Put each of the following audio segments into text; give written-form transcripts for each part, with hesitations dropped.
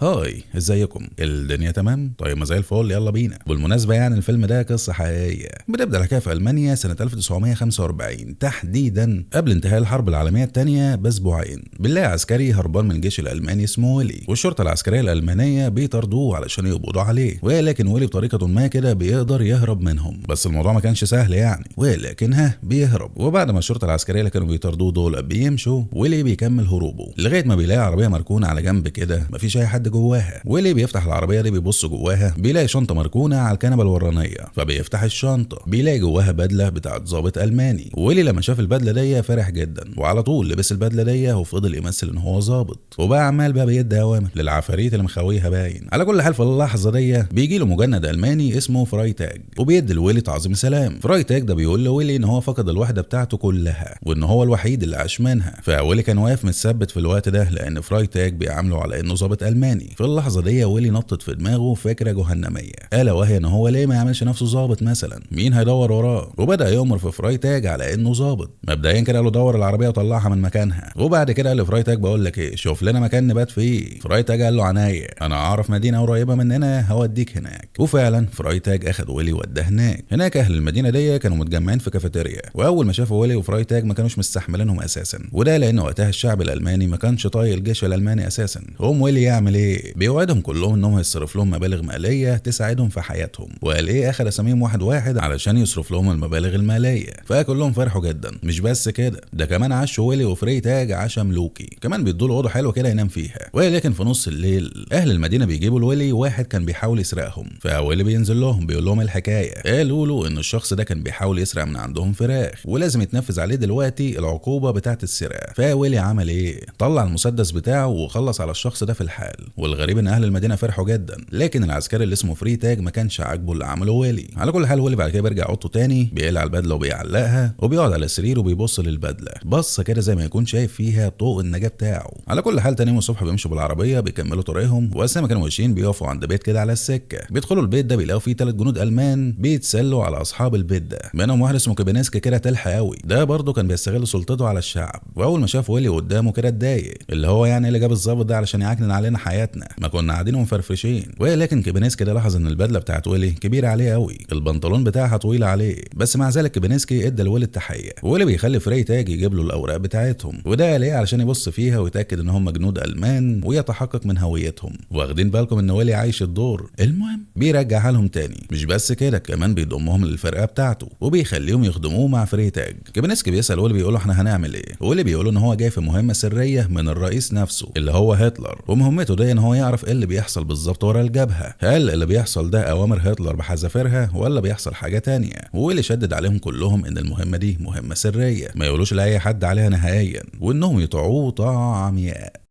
Hi، ازيكم؟ الدنيا تمام؟ طيب ما زي الفل، يلا بينا. بالمناسبة يعني الفيلم ده قصة حقيقية. بتبدأ الحكاية في ألمانيا سنة 1945 تحديدا، قبل انتهاء الحرب العالمية الثانية بأسبوعين. بنلاقي عسكري هربان من الجيش الألماني اسمه ويلي، والشرطة العسكرية الألمانية بيطاردوه علشان يقبضوا عليه، ولكن ويلي بطريقة ما كده بيقدر يهرب منهم، بس الموضوع ما كانش سهل يعني، ولكن ها بيهرب. وبعد ما الشرطة العسكرية اللي كانوا بيطاردوه دول بيمشوا، ويلي بيكمل هروبه لغاية ما بيلاقي عربية مركونة على جنب كده مفيش أي حد جواها. ويلي بيفتح العربية دي بيبص جواها، بيلاقي شنطة مركونة على الكنبة الورانية، فبيفتح الشنطة بيلاقي جواها بدلة بتاعت ضابط ألماني. ويلي لما شاف البدلة دي فرح جدا، وعلى طول لبس البدلة دي وفضل يمثل ان هو ظابط، وبقى عمال بقى بيدي اوامر للعفاريت اللي مخاويها باين. على كل حال في اللحظة دي بيجي له مجند ألماني اسمه فرايتاج، وبيدي لويلي تعظيم سلام. فرايتاج ده بيقول لويلي ان هو فقد الوحدة بتاعته كلها، وان هو الوحيد اللي عاش منها. فويلي كان واقف متثبت في الوقت ده لان فرايتاج بيعامله على انه ظابط ألماني. في اللحظة دي ويلي نطت في دماغه فكرة جهنمية، ألا وهي ان هو ليه ما يعملش نفسه ظابط مثلا، مين هيدور وراه؟ وبدأ يؤمر في فرايتاج على انه ظابط. مبدئيا كده قال له دور العربية وطلعها من مكانها، وبعد كده قال لفرايتاج بقول لك ايه، شوف لنا مكان نبات فيه. فرايتاج قال له عينيا، انا اعرف مدينة قريبة مننا هوديك هناك. وفعلا فرايتاج اخد ويلي ووداه هناك. هناك اهل المدينة دي كانوا متجمعين في كافيتيريا، واول ما شافوا ويلي وفرايتاج ما كانوش مستحملينهم اساسا، وده لان وقتها الشعب الالماني ما كانش طايق الجيش الالماني اساسا. قوم ويلي يعمل ايه؟ بيوعدهم كلهم انهم هيصرف لهم مبالغ ماليه تساعدهم في حياتهم، وقال ايه، اخد اساميهم واحد واحد علشان يصرف لهم المبالغ المالية، فكلهم فرحوا جدا. مش بس كده، ده كمان عشوا ويلي وفريتاج عشا ملوكي، كمان بيدوا له اوضة حلوة كده ينام فيها. ولكن في نص الليل اهل المدينة بيجيبوا لويلي واحد كان بيحاول يسرقهم، فويلي بينزل لهم بيقول لهم الحكاية. قالوا له ان الشخص ده كان بيحاول يسرق من عندهم فراخ، ولازم يتنفذ عليه دلوقتي العقوبة بتاعه السرقة. فويلي عمل ايه؟ طلع المسدس بتاعه وخلص على الشخص ده في الحال. والغريب ان اهل المدينة فرحوا جدا، لكن العسكري اللي اسمه فريتاج ما كانش عاجبه اللي عمله ويلي. على كل حال ويلي بعد كده بيرجع اوضته تاني، بيقلع البدلة وبيعلقها، وبيقعد على السرير وبيبص للبدله بص كده زي ما يكون شايف فيها طوق النجاة بتاعه. على كل حال تاني يوم الصبح بيمشوا بالعربية بيكملوا طريقهم، واثناء ما كانوا ماشيين بيقفوا عند بيت كده على السكة. بيدخلوا البيت ده بيلاقوا فيه 3 جنود المان بيتسلوا على اصحاب البيت ده، منهم واحد اسمه كابينسكي كده تلح قوي، ده برضه كان بيستغل سلطته على الشعب. واول ما شاف ويلي قدامه كده اتضايق، اللي هو يعني اللي جاب الظابط ده علشان يعكنن علينا حياتنا، ما كنا قاعدين ومفرفشين. ولكن كابينسكي ده لاحظ ان البدلة بتاعت ويلي كبيرة عليه قوي، البنطلون بتاعها طويل عليه، بس مع ذلك كابينسكي ادى لويلي التحية. ويلي بيخلي فريتاج يجيب له الاوراق بتاعتهم، وده ليه؟ علشان يبص فيها ويتاكد ان هم جنود المان ويتحقق من هويتهم. واخدين بالكم ان ويلي عايش الدور. المهم بيرجعها لهم تاني، مش بس كده، كمان بيضمهم للفرقة بتاعته وبيخليهم يخدموه مع فريتاج. كابينسكي بيسال ويلي بيقول له احنا هنعمل ايه؟ ويلي بيقول ان هو جاي في مهمة سرية من الرئيس نفسه اللي هو هتلر، ومهمته دي ان هو يعرف ايه اللي بيحصل بالظبط ورا الجبهة، هل اللي بيحصل ده اوامر هتلر بحذافيرها ولا بيحصل حاجة تانية. ويلي شدد عليهم كلهم ان المهمة دي مهمة سرية ما يقولوش لاي حد عليها نهائيا، وانهم يطيعوه طاعة عمياء.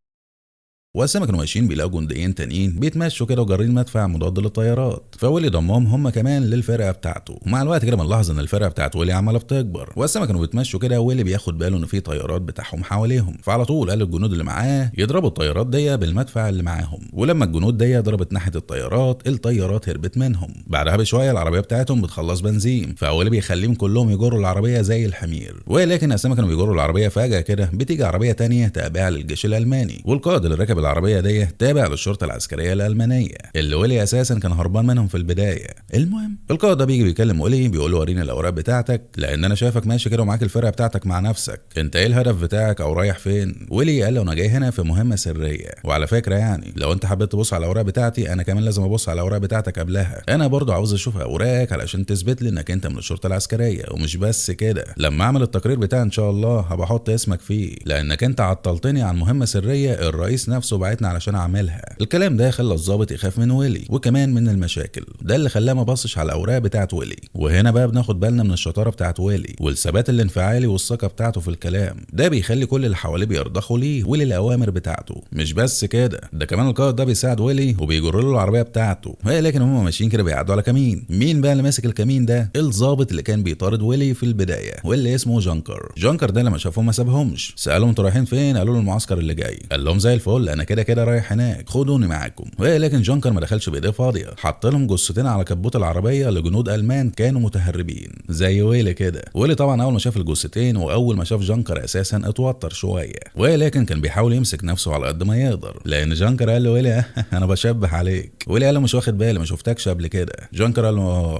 وأثناء ما كانوا ماشيين بيلاقوا جنديين تانيين بيتمشوا كده وجارين مدفع مضاد للطيارات، فويلي ضمهم هم كمان للفرقة بتاعته. ومع الوقت كده بنلاحظ ان الفرقة بتاعت ويلي عماله بتكبر. وأثناء ما كانوا بيتمشوا كده ويلي بياخد باله ان في طيارات بتاعهم حواليهم، فعلى طول قال للجنود اللي معاه يضربوا الطيارات دي بالمدفع اللي معاهم. ولما الجنود دي ضربت ناحية الطيارات، الطيارات هربت منهم. بعدها بشوية العربية بتاعتهم بتخلص بنزين، فويلي بيخليهم كلهم يجروا العربية زي الحمير. ولكن أثناء ما كانوا بيجروا العربية فجاة كده بتيجي عربية تانية تابعه للجيش الالماني، والقائد اللي ركب العربية دي تابع للشرطة العسكرية الألمانية اللي ويلي أساسا كان هربان منهم في البداية. المهم القائد ده بيجي بيكلم ويلي بيقول له وريني الأوراق بتاعتك، لأن أنا شايفك ماشي كده ومعاك الفرقة بتاعتك مع نفسك، أنت إيه الهدف بتاعك أو رايح فين؟ ويلي قال له أنا جاي هنا في مهمة سرية، وعلى فكرة يعني لو أنت حبيت تبص على الأوراق بتاعتي أنا كمان لازم أبص على الأوراق بتاعتك قبلها، أنا برضو عاوز أشوف أوراقك علشان تثبت لي إنك أنت من الشرطة العسكرية. ومش بس كده، لما أعمل التقرير بتاعي إن شاء الله هبقى أحط اسمك فيه، لأنك أنت عطلتني عن مهمة سرية الرئيس نفسه بعتنا علشان اعملها. الكلام ده خلى الضابط يخاف من ويلي وكمان من المشاكل، ده اللي خلاه ما بصش على الاوراق بتاعت ويلي. وهنا بقى بناخد بالنا من الشطارة بتاعت ويلي والثبات الانفعالي والثقة بتاعته في الكلام، ده بيخلي كل اللي حواليه بيرضخوا ليه وللاوامر بتاعته. مش بس كده، ده كمان القائد ده بيساعد ويلي وبيجر له العربية بتاعته. لكن هم ماشيين كده بيعدوا على كمين. مين بقى اللي ماسك الكمين ده؟ الضابط اللي كان بيطارد ويلي في البداية واللي اسمه جانكر. جانكر ده لما شافهم ما سابهمش، سالهم انتوا رايحين فين؟ قالوا له المعسكر اللي جاي. قال لهم زي الفل، انا انا كده كده رايح هناك، خدوني معاكم. ولكن جانكر ما دخلش بايديه فاضية، حط لهم جثتين على كبوت العربية لجنود المان كانوا متهربين زي ويلي كده. ويلي طبعا اول ما شاف الجثتين واول ما شاف جانكر اساسا اتوتر شوية، ولكن كان بيحاول يمسك نفسه على قد ما يقدر، لان جانكر قال له ويلي انا بشبه عليك. ويلي قال له مش واخد بالي، ما شفتكش قبل كده. جانكر قال له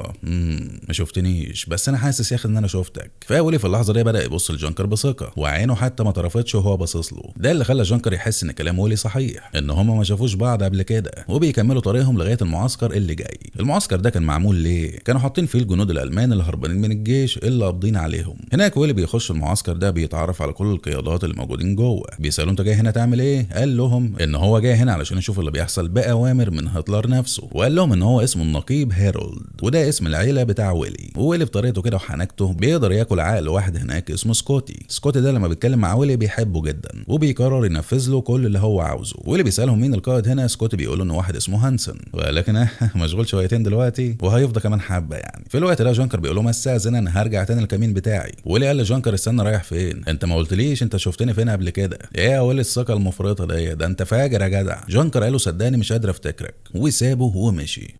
ما شفتنيش، بس انا حاسس يا اخي ان انا شفتك. فويلي في اللحظة دي بدا يبص لجانكر بثقة، وعينه حتى ما طرفتش وهو باصص له. ده اللي خلى جانكر يحس ان كلام ويلي صحيح، ان هما ما شافوش بعض قبل كده. وبيكملوا طريقهم لغاية المعسكر اللي جاي. المعسكر ده كان معمول ليه؟ كانوا حاطين فيه الجنود الالمان اللي هربانين من الجيش اللي قابضين عليهم. هناك ويلي بيخش المعسكر ده، بيتعرف على كل القيادات اللي موجودين جوه، بيسالوا انت جاي هنا تعمل ايه؟ قال لهم ان هو جاي هنا علشان يشوف اللي بيحصل باوامر من هتلر نفسه، وقال لهم ان هو اسمه النقيب هيرولد، وده اسم العيلة بتاع ويلي. وويلي بطريقته كده وحنكته بيقدر ياكل عقل واحد هناك اسمه سكوتي. سكوتي ده لما بيتكلم مع ويلي بيحبه جدا، وبيقرر ينفذ له كل اللي هو عاوزه. ويلي بيسالهم مين القائد هنا، سكوتي بيقول له ان واحد اسمه هانسن، ولكن مشغول شويتين دلوقتي وهيفضى كمان حبه يعني. في الوقت ده جانكر بيقول لهم استاذن انا هرجع تاني الكمين بتاعي. ويلي قال لجانكر استنى، رايح فين؟ انت ما قلتليش انت شفتني فين قبل كده؟ ايه يا ويلي الثقة المفرطة دي، ده انت فاجر يا جدع. جانكر قال له صدقني مش قادر افتكرك، وسابه ومشي.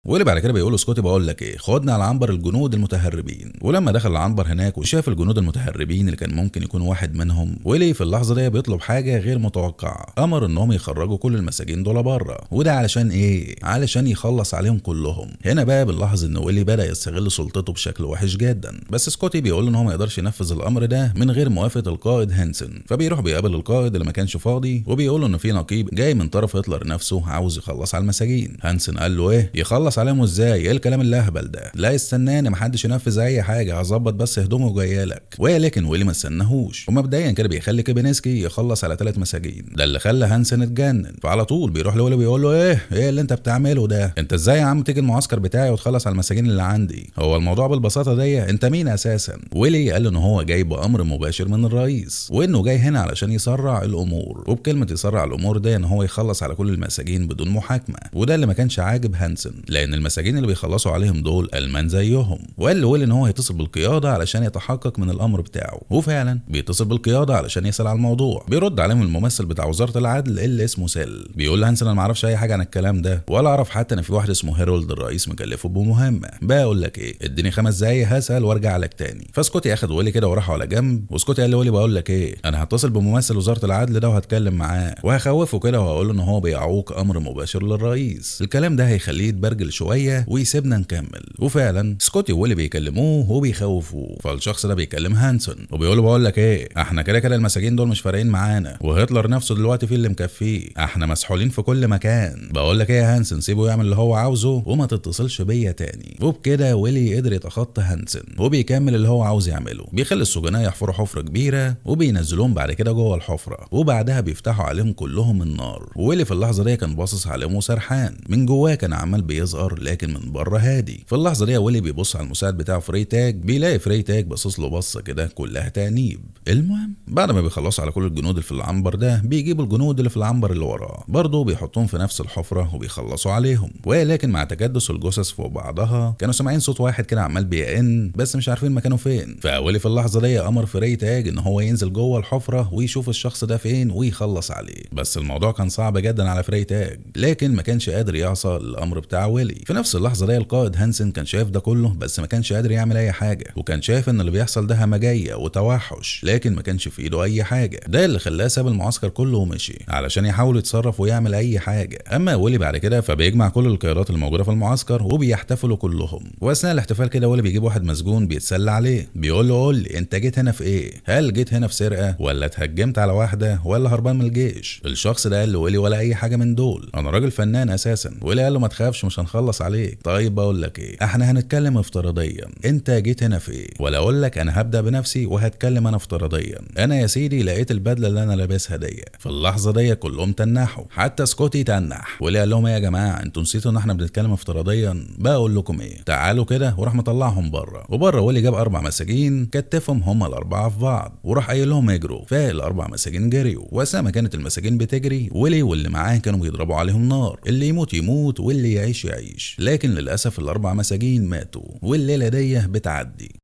واللي بعد كده بيقول له سكوتي بقول لك ايه، خدنا على عنبر الجنود المتهربين. ولما دخل العنبر هناك وشاف الجنود المتهربين اللي كان ممكن يكون واحد منهم، ويلي في اللحظة دي بيطلب حاجة غير متوقعه، امر انهم يخرجوا كل المساجين دول بره. وده علشان ايه؟ علشان يخلص عليهم كلهم. هنا بقى بنلاحظ ان ويلي بدا يستغل سلطته بشكل وحش جدا، بس سكوتي بيقول ان هو ما يقدرش ينفذ الامر ده من غير موافقة القائد هانسن. فبيروح بيقابل القائد اللي ما كانش فاضي، وبيقول ان في نقيب جاي من طرف هتلر نفسه عاوز يخلص على المساجين. هانسن قال له ايه؟ يخلص عليهم ازاي؟ ايه الكلام الاهبل ده؟ لا استناني، محدش ينفذ اي حاجة، هظبط بس هدومه وجايالك. ولكن ويلي ما استناهوش، ومبدئيا كده بيخلي كيبينسكي يخلص على 3 مساجين، ده اللي خلى هانسن اتجنن. فعلى طول بيروح لويلي بيقول له ايه اللي انت بتعمله ده؟ انت ازاي يا عم تيجي المعسكر بتاعي وتخلص على المساجين اللي عندي؟ هو الموضوع بالبساطة دي؟ انت مين اساسا؟ ويلي قال ان هو جاي بامر مباشر من الرئيس، وانه جاي هنا علشان يسرع الامور، وبكلمه يسرع الامور ده ان هو يخلص على كل المساجين بدون محاكمة. وده اللي ما كانش عاجب هانسن، لان المساجين اللي بيخلصوا عليهم دول المان زيهم. وقال لويلي ان هو هيتصل بالقيادة علشان يتحقق من الامر بتاعه، وفعلا بيتصل بالقيادة علشان يسال على الموضوع. بيرد عليهم الممثل بتاع وزارة العدل اللي اسمه سيل، بيقول لهانسن انا ما اعرفش اي حاجة عن الكلام ده، ولا اعرف حتى ان في واحد اسمه هيرولد الرئيس مكلفة بمهمة. بقول لك ايه، اديني 5 دقايق هسال وارجع لك تاني. فسكوتي اخد ويلي كده وراحوا على جنب، وسكوتي قال لويلي بقول لك ايه، انا هتصل بممثل وزارة العدل ده وهتكلم معاه وهخوفه كده وهقول له ان هو بيعوق امر مباشر للرئيس، الكلام ده هيخليه يتبرجل شوية ويسيبنا نكمل. وفعلا سكوتي وويلي بيكلموه وبيخوفوه. فالشخص ده بيكلم هانسون وبيقول له بقول لك ايه، احنا كده كده المساجين دول مش فارقين معانا، وهتلر نفسه دلوقتي في اللي مكفيه، احنا مسحولين في كل مكان. بقول لك ايه يا هانسون، سيبه يعمل اللي هو عاوزه وما تتصلش بيا تاني. وبكده ويلي قدر يتخطى هانسون وبيكمل اللي هو عاوز يعمله. بيخلي السجناء يحفروا حفره كبيرة وبينزلوهم بعد كده جوه الحفرة، وبعدها بيفتحوا عليهم كلهم النار. وويلي في اللحظة دي كان باصص عليهم وسرحان، من جواه كان عمال بيزقر لكن من بره هادي. في اللحظة دي ويلي بيبص على المساعد بتاعه فريتاج، بيلاقي فريتاج باصص له بصة كده كلها تأنيب. المهم بعد ما بيخلصوا على كل الجنود اللي في العنبر ده، بيجيبوا الجنود اللي في العنبر اللي وراه برضه بيحطوهم في نفس الحفرة وبيخلصوا عليهم. ولكن مع تكدس الجثث فوق بعضها كانوا سامعين صوت واحد كده عمال بيئن، بس مش عارفين مكانه فين. فويلي في اللحظة دي امر فريتاج ان هو ينزل جوه الحفرة ويشوف الشخص ده فين ويخلص عليه. بس الموضوع كان صعب جدا على فريتاج، لكن ما كانش قادر يعصى الامر بتاع ويلي. في نفس اللحظة دي القائد هانسن كان شايف ده كله، بس ما كانش قادر يعمل اي حاجة، وكان شايف ان اللي بيحصل ده همجية وتوحش، لكن ما كانش في ايده اي حاجة. ده اللي خلاه ساب المعسكر كله ومشي علشان يحاول يتصرف ويعمل اي حاجة. اما ويلي بعد كده فبيجمع كل القيادات الموجودة في المعسكر وبيحتفلوا كلهم. واثناء الاحتفال كده ويلي بيجيب واحد مسجون بيتسلى عليه، بيقول له قول لي انت جيت هنا في ايه؟ هل جيت هنا في سرقه، ولا اتهجمت على واحدة، ولا هربان من الجيش؟ الشخص ده قال له ويلي ولا اي حاجة من دول، انا راجل فنان اساسا. ويلي قال له ما تخافش مش هنخلص عليك. طيب بقول لك ايه، احنا هنتكلم افتراضيا، انت جيت هنا في ايه؟ ولا اقول لك انا هبدا بنفسي وهتكلم انا افتراضيا. انا يا سيدي لقيت البدلة اللي انا لابسها دي. في اللحظة دي كلهم تنحوا، حتى سكوتي تنح. ويلي قال لهم ايه يا جماعة، انتوا نسيتوا ان احنا بنتكلم افتراضيا؟ بقول لكم ايه، تعالوا كده. وراح مطلعهم بره، وبره ويلي جاب 4 مساجين كتفهم هم ال4 في بعض، وراح قايل لهم اجروا. فال4 مساجين جريوا، واثناء ما كانت المساجين بتجري ويلي واللي معاه كانوا بيضربوا عليهم نار، اللي يموت يموت واللي يعيش يعيش. لكن للاسف ال4 مساجين ماتوا، والليلة دي بتعدي.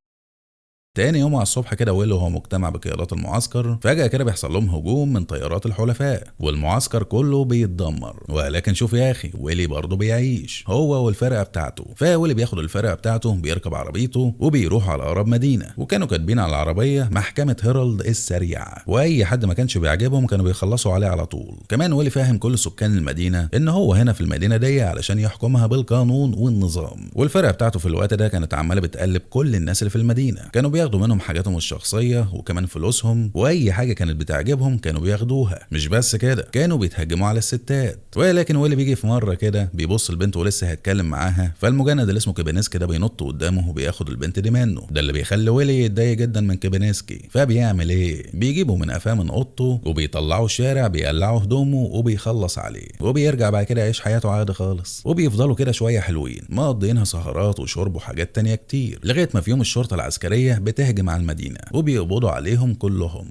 تاني يوم على الصبح كده ويلي وهو مجتمع بقيادات المعسكر، فجأة كده بيحصل لهم هجوم من طيارات الحلفاء والمعسكر كله بيتدمر. ولكن شوف يا اخي، ويلي برضه بيعيش هو والفرقة بتاعته. فويلي بياخد الفرقة بتاعته، بيركب عربيته وبيروح على اقرب مدينة، وكانوا كاتبين على العربية محكمة هيرالد السريعة، واي حد ما كانش بيعجبهم كانوا بيخلصوا عليه على طول. كمان ويلي فاهم كل سكان المدينة ان هو هنا في المدينة دي علشان يحكمها بالقانون والنظام. والفرقة بتاعته في الوقت ده كانت عمالة بتقلب كل الناس اللي في المدينة، كانوا بياخدوا منهم حاجاتهم الشخصية وكمان فلوسهم، واي حاجة كانت بتعجبهم كانوا بياخدوها. مش بس كده، كانوا بيتهجموا على الستات. ولكن ويلي بيجي في مرة كده بيبص البنت ولسه هيتكلم معاها، فالمجند اللي اسمه كيبينسكي ده بينط قدامه وبياخد البنت دي منه. ده اللي بيخلي ويلي يتضايق جدا من كيبينسكي. فبيعمل ايه؟ بيجيبه من قفاه من اوضته وبيطلعه الشارع، بيقلعه هدومه وبيخلص عليه، وبيرجع بعد كده يعيش حياته عادي خالص. وبيفضلوا كده شوية حلوين مقضيينها سهرات وشرب وحاجات تانية كتير، لغاية ما في يوم الشرطة العسكرية بتهجم على المدينة وبيقبضوا عليهم كلهم.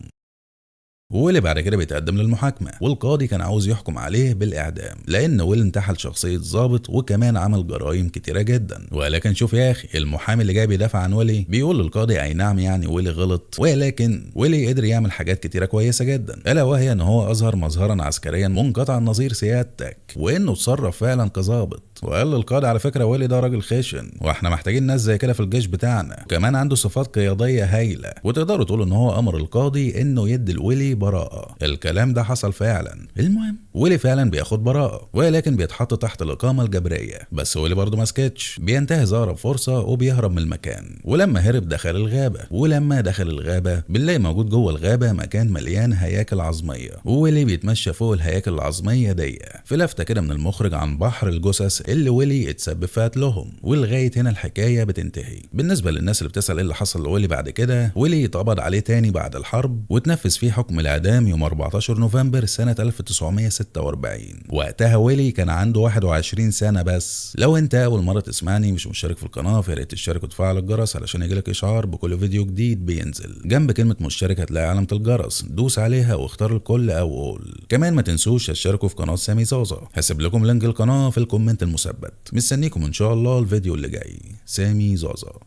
ويلي بعد كده بيتقدم للمحاكمة، والقاضي كان عاوز يحكم عليه بالإعدام لأن ويلي انتحل شخصية ضابط وكمان عمل جرائم كتيرة جدا. ولكن شوف يا أخي، المحامي اللي جاي بيدافع عن ويلي بيقول للقاضي أي نعم يعني ويلي غلط، ولكن ويلي قدر يعمل حاجات كتيرة كويسة جدا، ألا وهي إن هو أظهر مظهرا عسكريا منقطع النظير سيادتك، وإنه اتصرف فعلا كظابط. وقال للقاضي على فكرة ويلي ده راجل خشن واحنا محتاجين ناس زي كده في الجيش بتاعنا، وكمان عنده صفات قيادية هايلة، وتقدروا تقولوا إن هو أمر القاضي إنه يدي لويلي براءة. الكلام ده حصل فعلا. المهم ويلي فعلا بياخد براءة، ولكن بيتحط تحت الإقامة الجبرية. بس ويلي برضه ما سكتش، بينتهز أقرب فرصة وبيهرب من المكان. ولما هرب دخل الغابة، ولما دخل الغابة بنلاقي موجود جوه الغابة مكان مليان هياكل عظمية، وويلي بيتمشى فوق الهياكل العظمية دي. في لفتة كده من المخرج عن بحر الجثث اللي ويلي اتسبب في قتلهم. ولغاية هنا الحكاية بتنتهي. بالنسبة للناس اللي بتسأل ايه اللي حصل لويلي بعد كده، ويلي اتقبض عليه تاني بعد الحرب وتنفذ فيه حكم الإعدام يوم 14 نوفمبر سنة 1946. وقتها ويلي كان عنده 21 سنة بس. لو انت أول مرة تسمعني مش مشترك في القناة، فياريت تشترك وتفعل الجرس علشان يجيلك إشعار بكل فيديو جديد بينزل. جنب كلمة مشترك هتلاقي علامة الجرس، دوس عليها واختار الكل أو all. كمان ما تنسوش تشتركوا في قناة سامي زازا، هسيب لكم link القناة في ال comment المثبت. مستنيكم إن شاء الله الفيديو اللي جاي. سامي زازا.